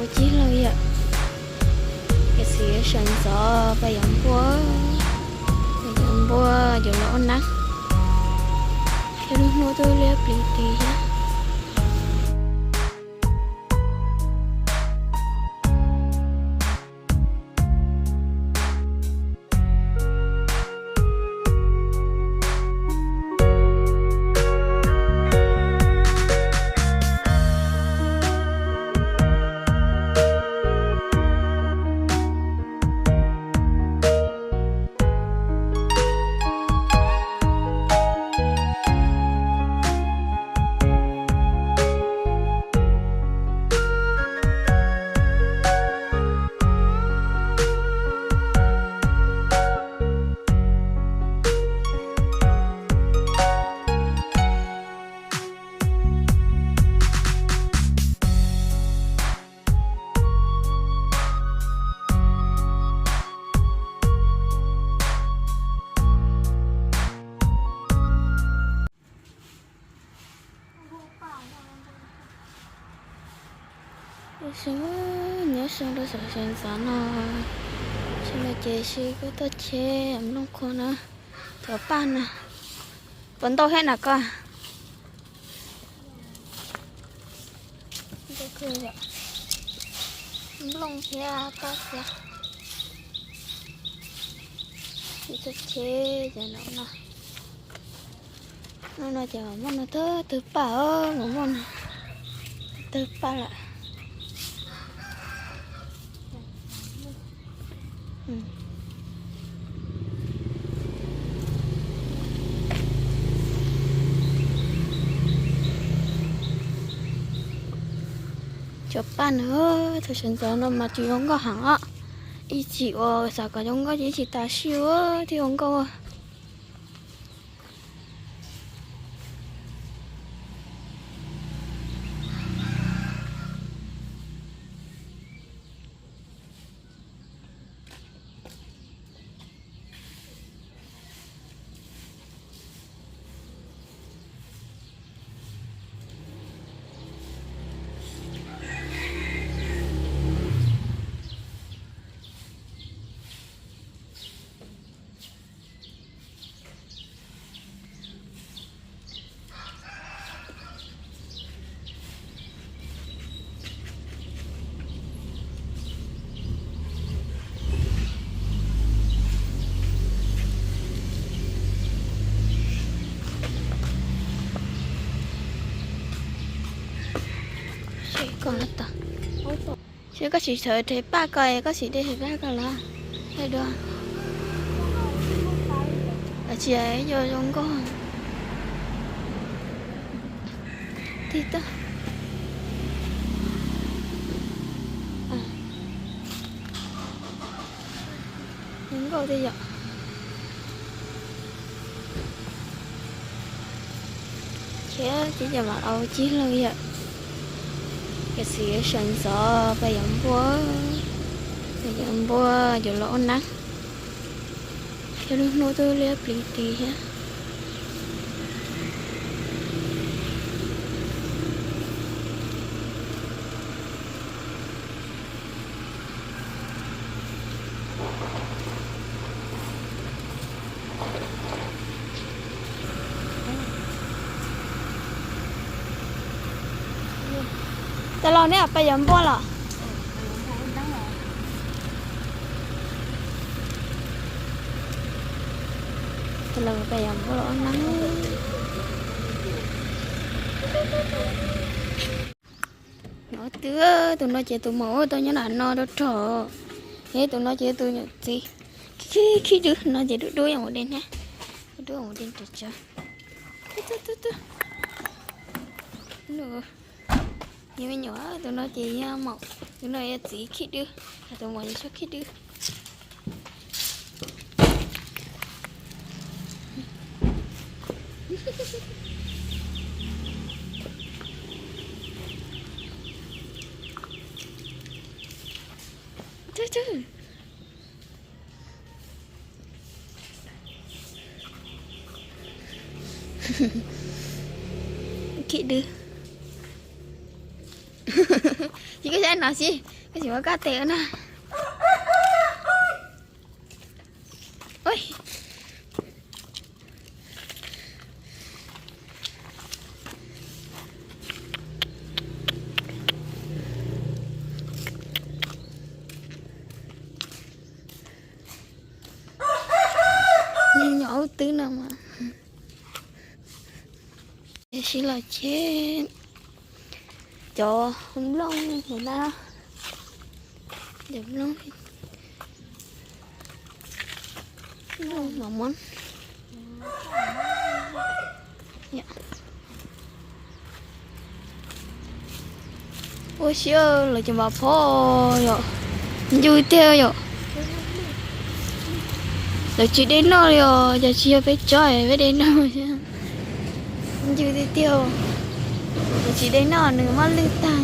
Cig lawm yom, kev xwm sawv ntxov peb yuav npua, peb yuav npua yuav los ua neeb, thiab lub hnub twb liab pliv pliv thiab. Nyob zoo rau sawv ntxov no, sawv ntxov ces sib koj toj cheb nplooj qhuav na, cov paj na, puas ntau thiab na koj? Nplooj thiab paj thiab, sib toj cheb cov no no. Hnub no ces mam muaj no tag twg paj os, mam muaj no tag twg paj lawm. Cov paj no, thaum sawv ntxov no mas tsis zoo nkauj heev os. Ib chim uas xav kom zoo nkauj ces ib chim tas siab thiaj zoo nkauj. Seb koj sim sawv rhe paj ko, koj sim de rhe paj ko los? Hais dua. Tsis yog zoo nkauj. Tig tag. Zoo nkauj tiag yom. Thiab ces mam au cig lawm yom. Kev xwm sawv ntxov peb yuav npua, peb yuav npua yuav los ua neeb, thiab lub hnub twb liab pliv pliv thiab. Tab los neb peb yuav npua los? Tab los peb yuav npua los ua neeb. No twb, tus no ces tus maum tau nyob nram no rau rog, es tus no ces tus nyuam txiv khib khib dub, no ces dub dub yog ua dej hnab, dub dub ua dej tsav tsav. Yog me nyuam, tus no ces yog maum, tus no yog txiv khib dub, tus maum yog tsov khib dub. Khib dub. Ces koj saib no xwb. Koj tsis muab koj tes na. Nyob ub twb no mas. Sib los cheb cov nplooj na, cov nplooj, nplooj mos mos. Ua siab lawv cov npam phob yom, ncw tiag yom. Lawv tsis de noj li os, yog tsis yog peb tsob peb de noj. Ncw tiag tiag, lawv tsis de noj nws muab lwj tag.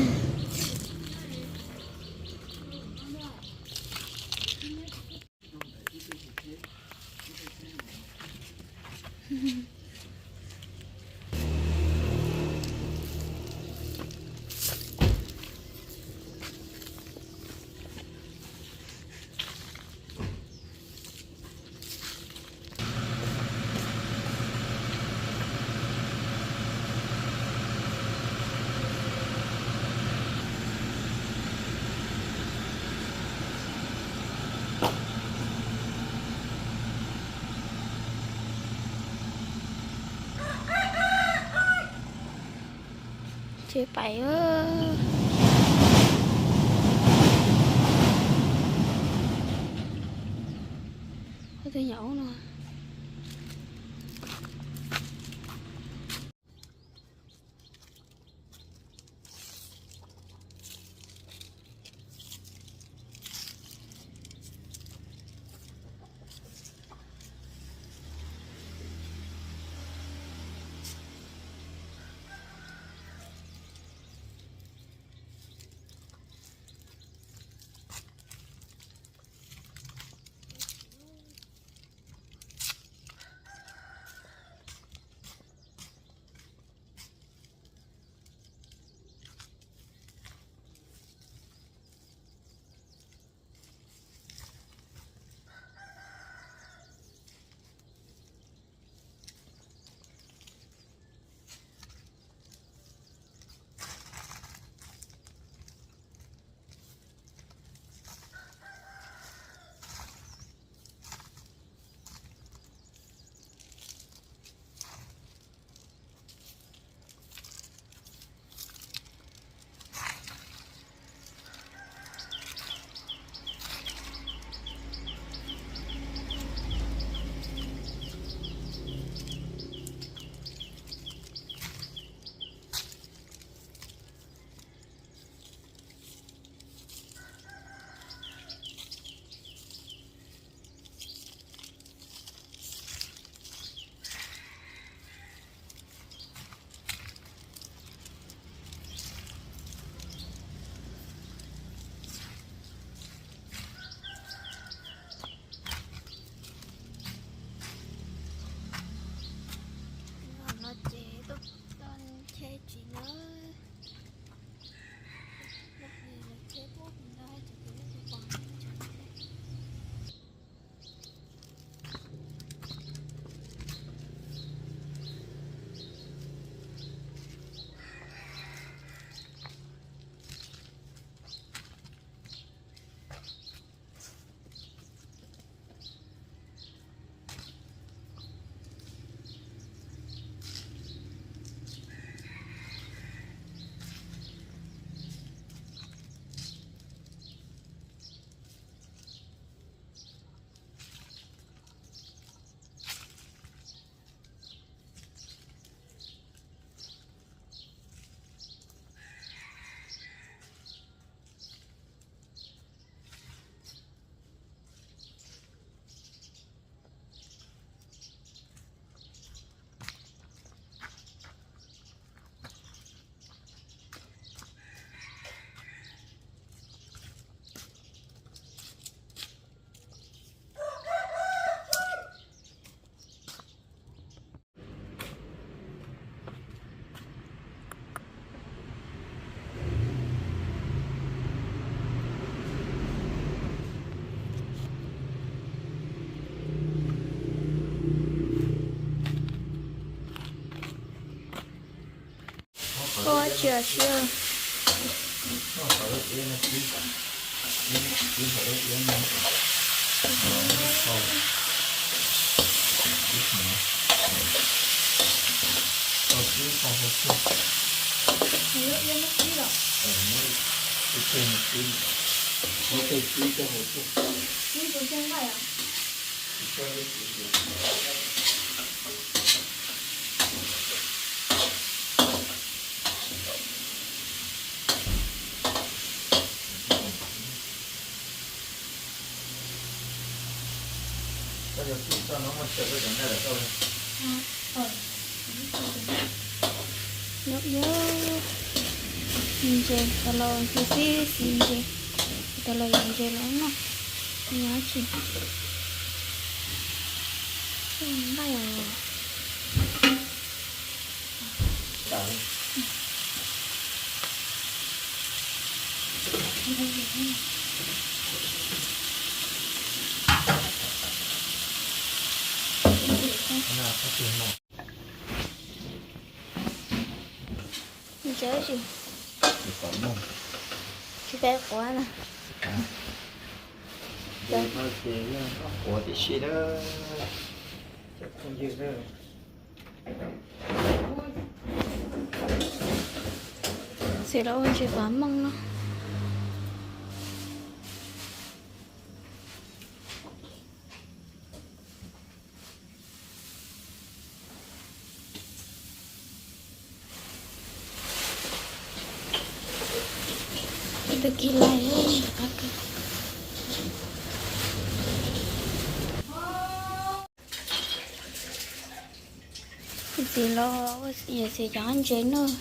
Tsis pais. Ua tus nyom no. Siab siab. Nyob ib ntses tas los ntses xib xis ntses, tas los yuav ntses los noj, nyob tsis nqaij os. Ntses tsis, tsis peb quav na. Quav tib si na. Xim los ua ntses pam mooj no. Tus kis lais qab kawg. Txiv los ua yam txiv cov ntses noj.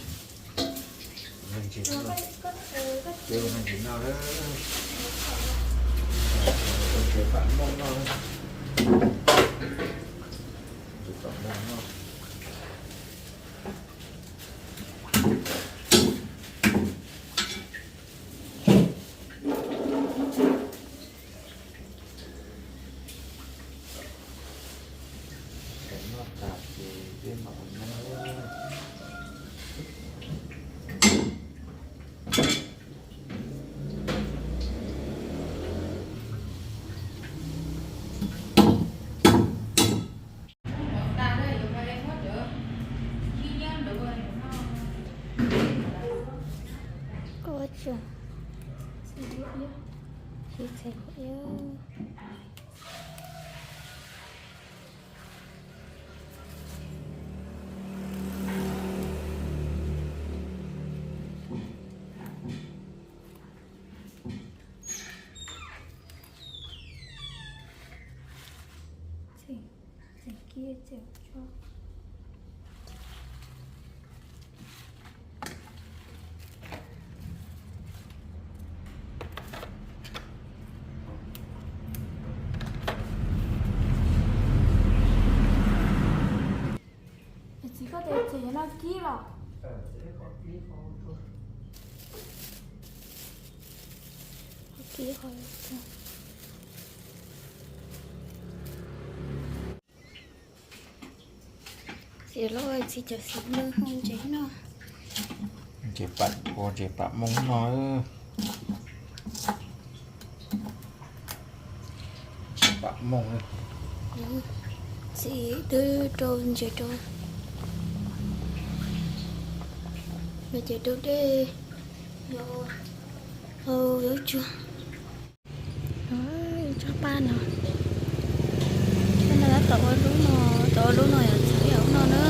Kuv ua tsaug, sib txheeb ib. Txiv, koj tes txiv yuav noj kib los? Kib qhov. Txiv los txiv cov xim lwj hu ntses no. Ntses pam, ua ntses pam mooj no. Ntses pam mooj. Txiv twb rau ntses rau. Yog ces rau dej, yog, yog tsuag. Tsob paj no, tsob no tab tom ua lub no, tau ua lub no yog txheeb yam ub no na.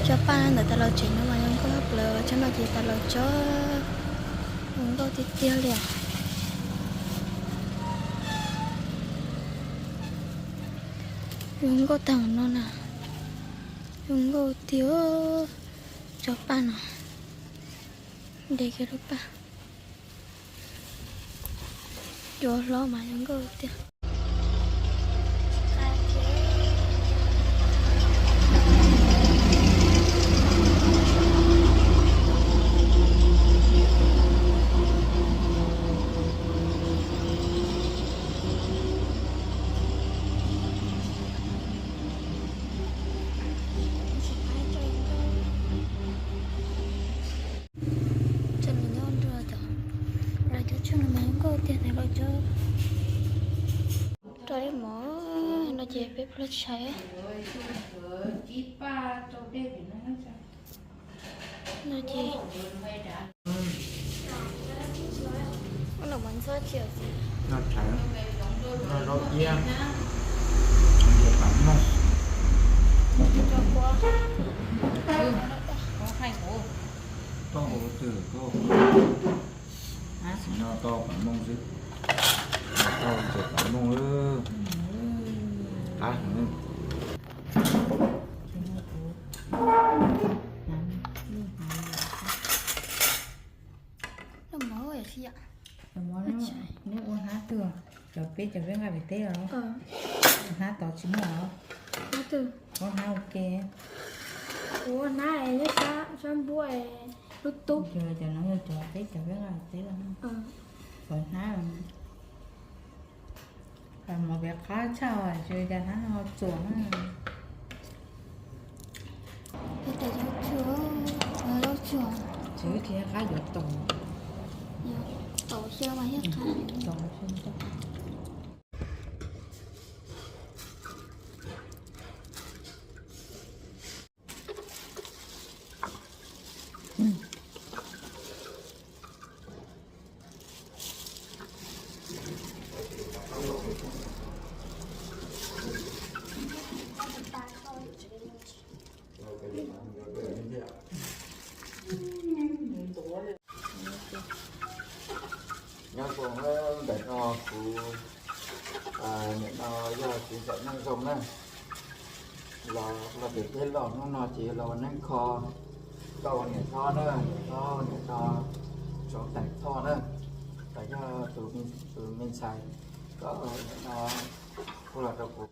Tsob paj ntawd tas los tsev no mas zoo nkauj plaws, tsob no ces tas los tsob zoo nkauj tiag tiag li os. Zoo nkauj tag no na, zoo nkauj tiag. Tsob paj no, de kiag lub paj. Cua hlob mas zoo nkauj tiag. Tiag ntawd los cov rau ib mov no ces peb pub lub tshais no ces ua los mov ntxhab tsis txiv. Noj tshais, noj zaub iab, ntses pam mooj. Tau hauv twg koj, no tau pam mooj xwb, tau ntses pam mooj. Qab heev. Noj mov yom, neb ua hnab twg? Cov peb cov peb nqaij pem teb los? Hnab tod tsis muaj los? Ua hnab ua ke. Ua hnab nyob sab npuab lub tub. Cov no yog cov peb cov peb nqaij pem teb los? Cov hnab, mov pem qab tshaj, tsis cas hnab no txuas na. Tsis tsis qab yuav tau. Tau xyoo mas thiaj qab. Tau xyoo. Nyob zoo, ntawm no kuv, nim no yog kuv ntxhais Neej Zoo na, los los pem teb los hnub no ces los ua neeb kho rau niam hlob na, niam hlob, niam hlob Txoov Teem Thoj na, los yog tus me ntxhais, koj nim no kuj los rau kuv